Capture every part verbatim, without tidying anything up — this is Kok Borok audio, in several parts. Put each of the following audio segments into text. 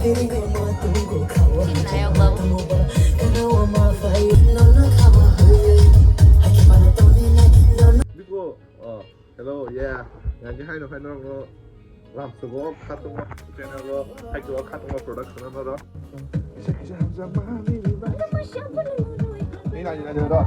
Nayok babu. Biko, oh, hello, yeah. Yang di hai no hai no no. Lam sugo khatungma channel ro, hai sugo khatungma production no ro. Ni na ni na ro.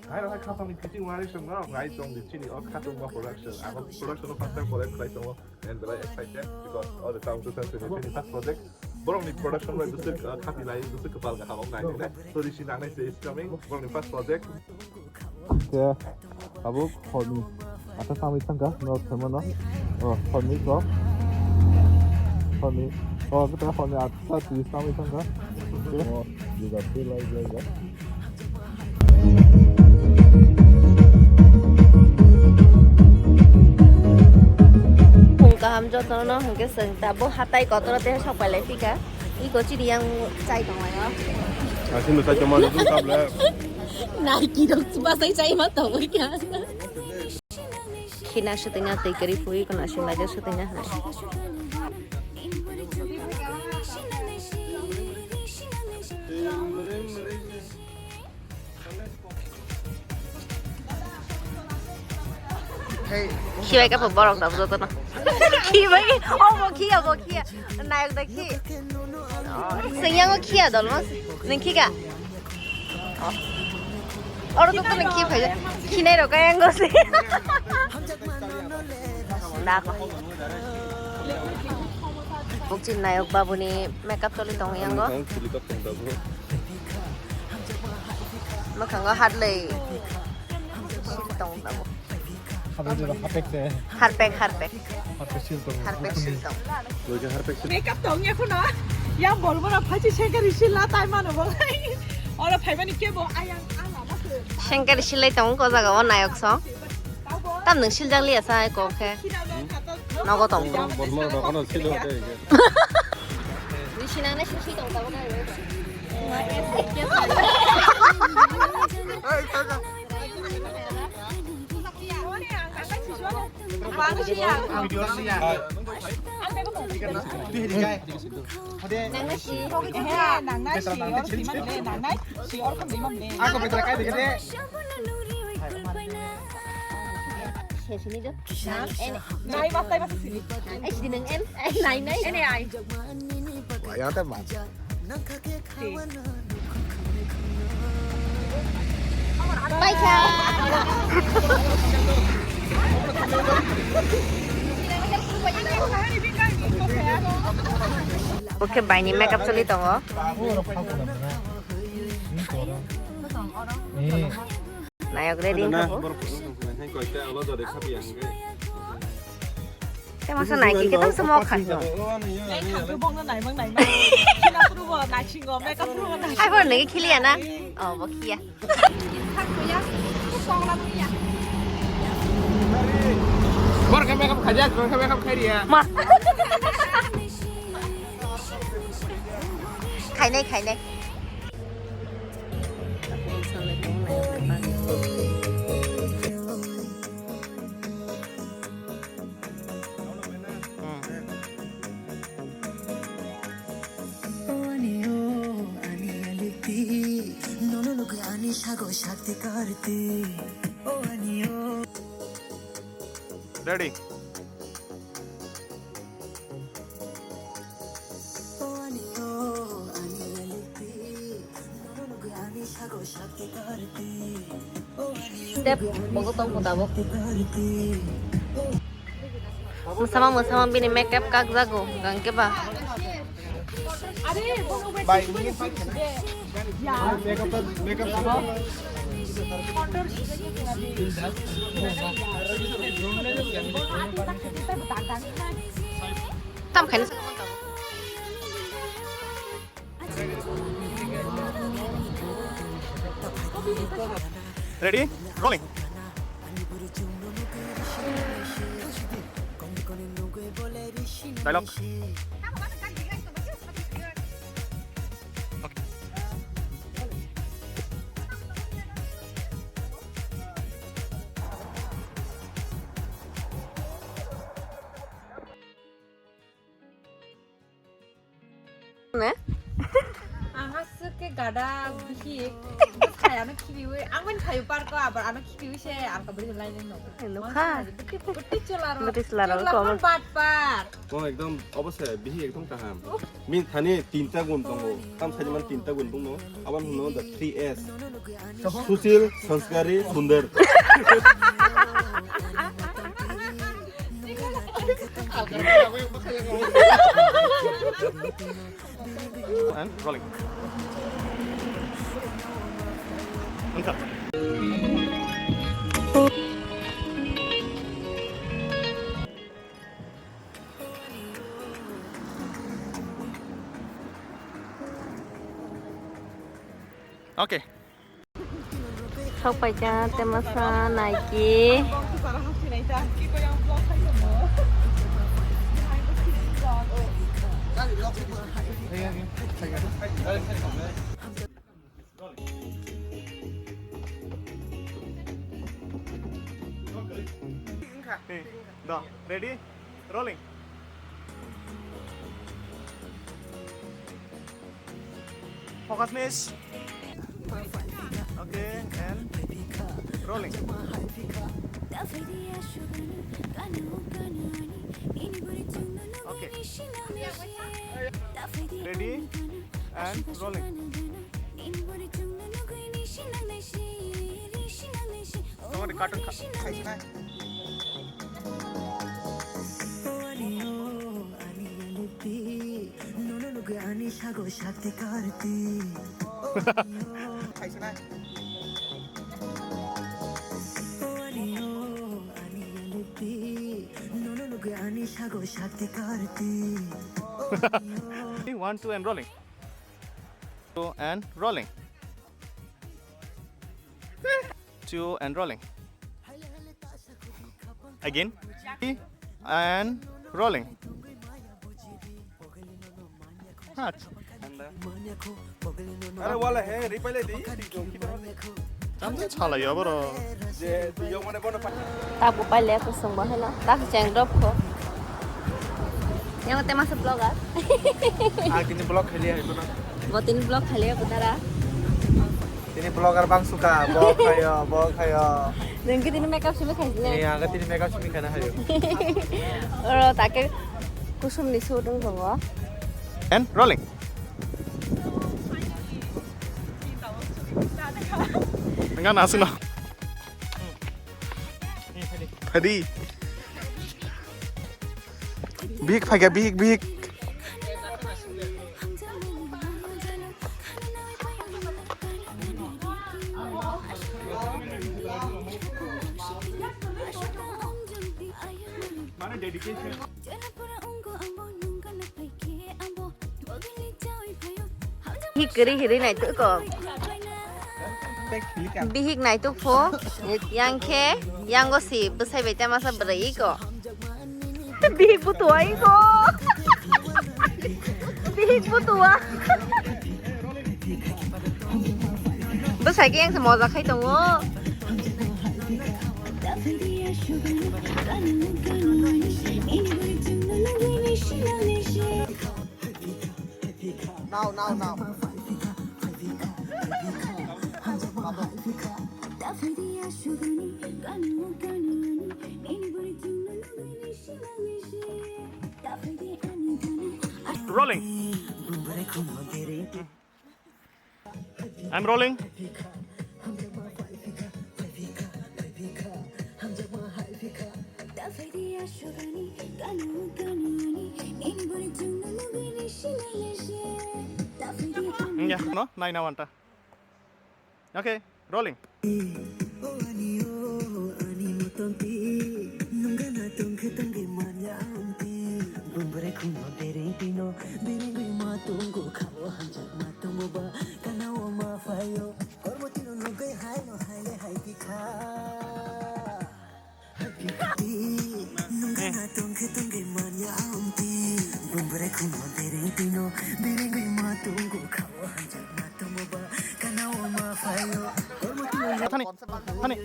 Hai, hai, khatungni fitting wari song no, guys, song di chini, o khatungma production, abo production o first time collab khlai tongo, and very excited because all the time to send to the first project. Borokni production bai bwswk, uh, khati lai, bwswk kwpal kaham wng nai nai. So, Rishi Nangnai se is coming, borokni first project. Ke, abo horni ata samwi thangka, no, thamano. Oh, horni ko. Horni. Oh, kita horni ata twi samwi thangka. Ke. Oh, juga tu lai, lai, lai. Phung kaham jotono hwnkhe chwng tabuk hatai kotor o teisa sok pai lai phika. Iko chini yang chai tong lai o. Asino chai tong mani dum table. Nike rok bachai chai ma tong kha. Khina swtwngna twi kwrwi phui, khna swng laijak swtwngna hai. Khibai kha borok da jotono. Khibai, obo khiya, obo khiya. Nayok da khi. Swng yango khiya dolma. Nwng khika? Oro to tong ki phai. Khinai rok kaya ngo se. Da ko. Bukchi nayok babuni makeup choli tong yango. Mwkhango hatlwi. Tong tabo. Harpek, harpek. Harpek sil tong. Harpek sil tong. Makeup tong ya khuna. Ya bol bora phachi sengkari sila tai mano bolai. Ora phaimani kebo ayang ala bas. Sengkari silai tong ko jaga o nayok song. Tam nung siljak liya sa ko khe. Nogo tong. Bol bora kono silo de. Ni sinang na sisi tong tabo na. Paisa. Oke, baini makeup choli tongo. Nayok ready wngkha bo. Tei masa nai khe tang se mokha. Ai, bo nai khiliya na? Oh, bo khiya. Bor khe makeup khaja, bor khe makeup khairiya. Ma. Khainai, khainai. Ready. Step, bogo tong ko tabok. Mwsama mwsama bini makeup kak jago, gangke ba. Bai, ini pakai na? Makeup, makeup apa? Tam khaina. Ready? Rolling. Dialogue. Ne? Ang aswk khe gada bihik. Bwsai ano khibiwi, ang mani phaio parko, abar ano khibiwi se alka bwrwi lai nang no. Nukha. Buti, buti chwla ro. Buti chwla ro, chwla kom. Bat par. Oh, ekdom, obose, bihik ekdom kaham. Min thani tinta gun tongo. Tam saiman tinta gun bungno. Aban hwnno the three S. Sushil, Sanskari, Sundar. And rolling. Enter. Okay. Sok paikha Temasa Nike. Hey, da, ready? Rolling. Focus, miss. Okay, and rolling. Okay. Ready? And rolling. Somebody cut and cut. One, two, and rolling. Two, and rolling. Two, and rolling. Again. And rolling. Hot. अरे वाला है, रिप्लाई दे। Tamjani chala ya boro. Tabuk paile kusung bo heno. Tak cheng drop ko. Yang te masa vlogger. Ah, tini vlog khali hai bana. Bo tini vlog khali hai bana ra. Tini vlogger bang suka, bo khayo, bo khayo. Nengki tini makeup simi khai ne. Iya, aga tini makeup simi khana hayo. Oro take kusum ni shooting ko bo. And rolling. Enggak nasi no. Tadi. Bihik phaikha, bihik, bihik. Mana dedication. Hi kwrwi hirwi nai twi ko. Bihik nai twi pho. Yang khe, yang go si bwsai bai ta masa bwrwi ko. Bihik butua iko. Bihik butua. Bwsai khe yang se moja khai tongo. Now, now, now. Rolling. I'm rolling. Yeah, no, nine one ta. Okay, rolling. Thani, thani, thani.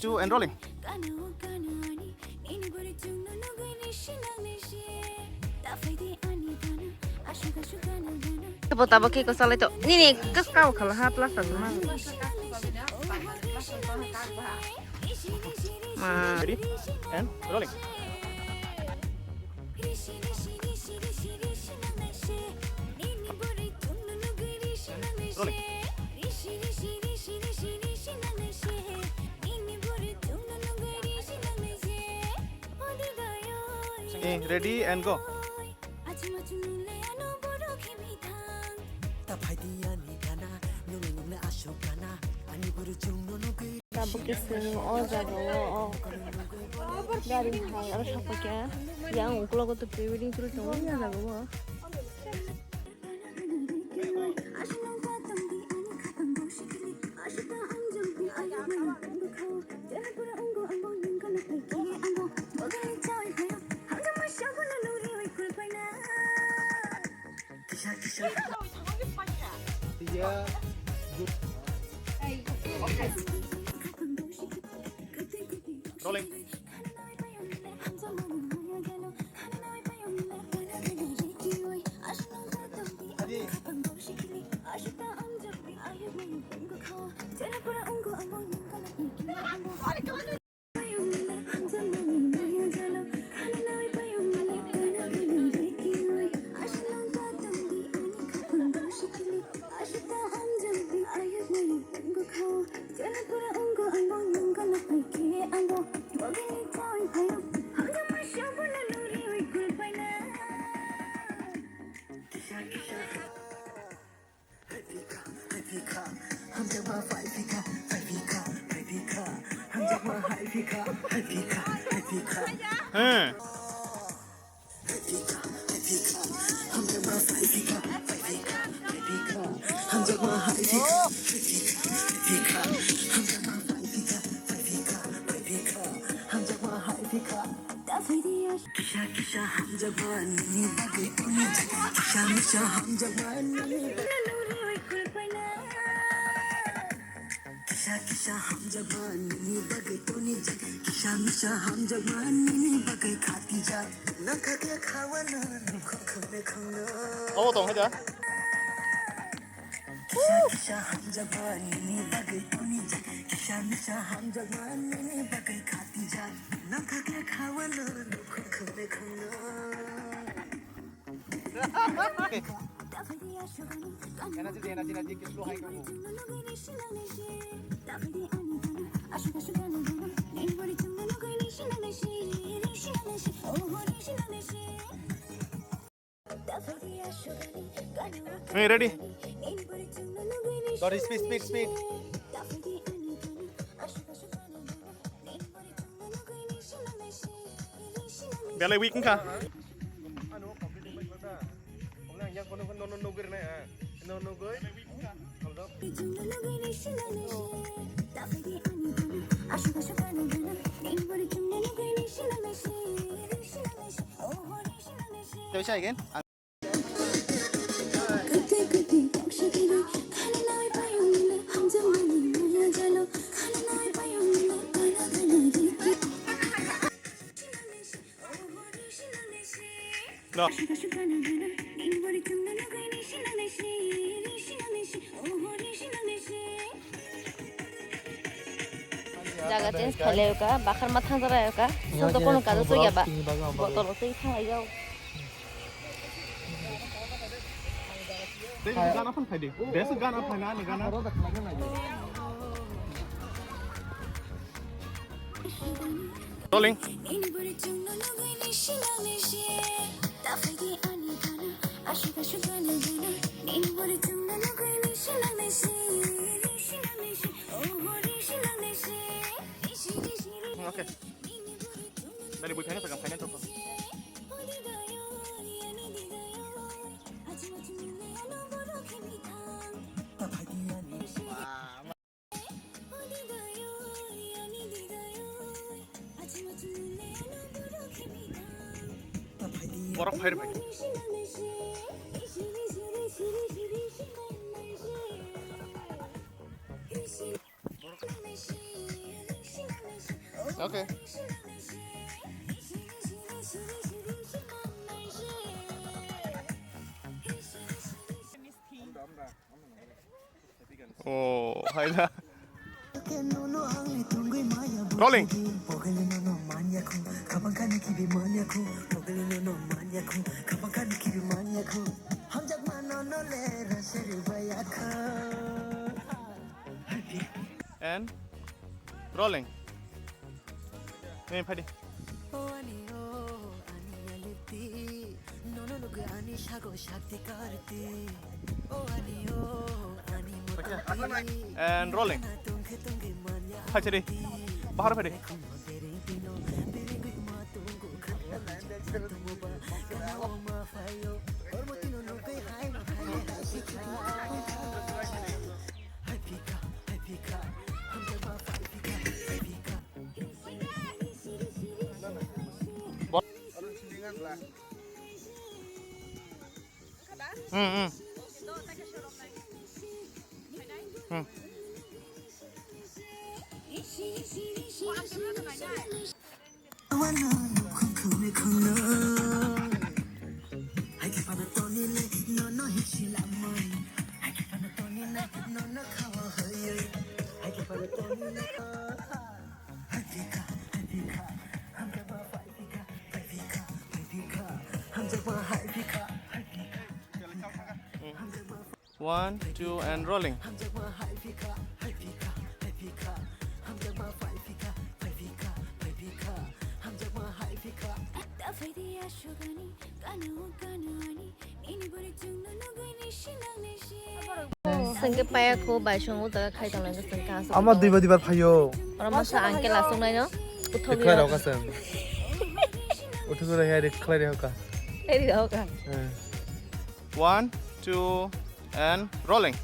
Two and rolling. Tabo tabo khe kwchalai to. Nini kwskao khala ha plaster ma. Ma. Ready? And rolling. Rolling. Eh, ready and go. Tabuk khe chwng o jaga o, o gari hai aro sakha khe yang uklogo to pre-wedding shoot tongo ya jaga o. Rolling. Kisa kisa hamjakma nini bagwi toni jaga, kisa misa hamjakma nini. Kisa kisa hamjakma nini bagwi toni jaga, kisa misa hamjakma nini bagwi khati jak. Nang kha khe khawa no, nang kha khane khangno. Obo tong khe ja. Kisa kisa hamjakma nini bagwi toni jak, kisa misa hamjakma nini bagwi khati jak. Nang kha khe khawa no, nang kha khane khangno. Energy, energy, energy, slow high. Hey, ready? Sorry, speed, speed, speed. Belai weak wngkha. Again. No. Jaga change khailai ka, bakhar ma thang jara ka. Soto kono kajo soi ya ba. Botol o twi thang lai jao. Tei gana phang khai di. Bes gana phang ani gana. Rolling. Okay. Dari bui phai na sakang phai na toko. Borok phai rwbai. Okay. Oh, hai da. Rolling. And rolling. Hey, phai di. Okay. And rolling. Phai di. Bahar phai di. Hmm, hmm. Hmm. One, two, and rolling. Sengke paya ko bai song o jaga khai tong lai sengke asok. Ama duiba duibar phaio. Oro masa uncle asok nai no. Uthok khlai rok asem. Uthok rok hai khlai rok ka. Hai rok ka. One, two, and rolling.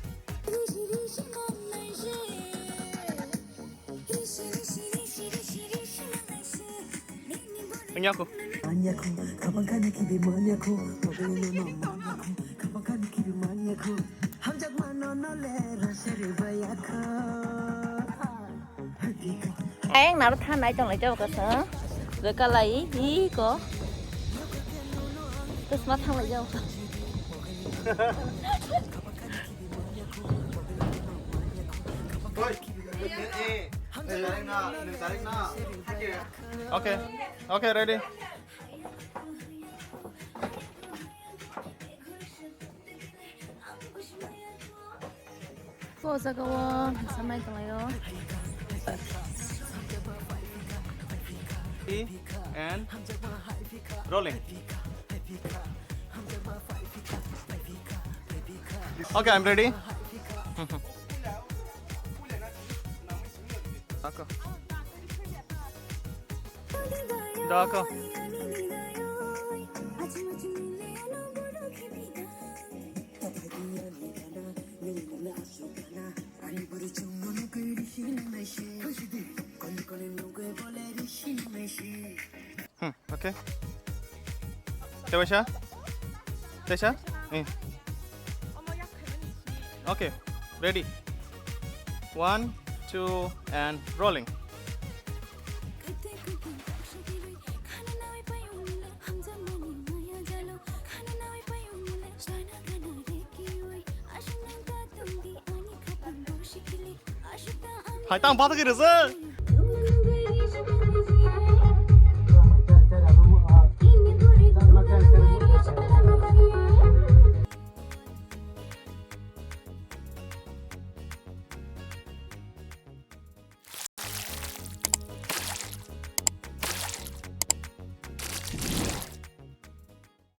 Nyaku. Ayang naro than nai tong lai jao ka sa. Ga ka lai hi ko. Terus ma thang lai jao ka. Okay. Okay, ready. Ko jaga o samai tong lai o. And rolling. Okay, I'm ready. Daka. Daka. Hmm, okay. Tewaisa? Teisa? Eh. Okay, ready. One, two, and rolling. Hai tang bata kiri se.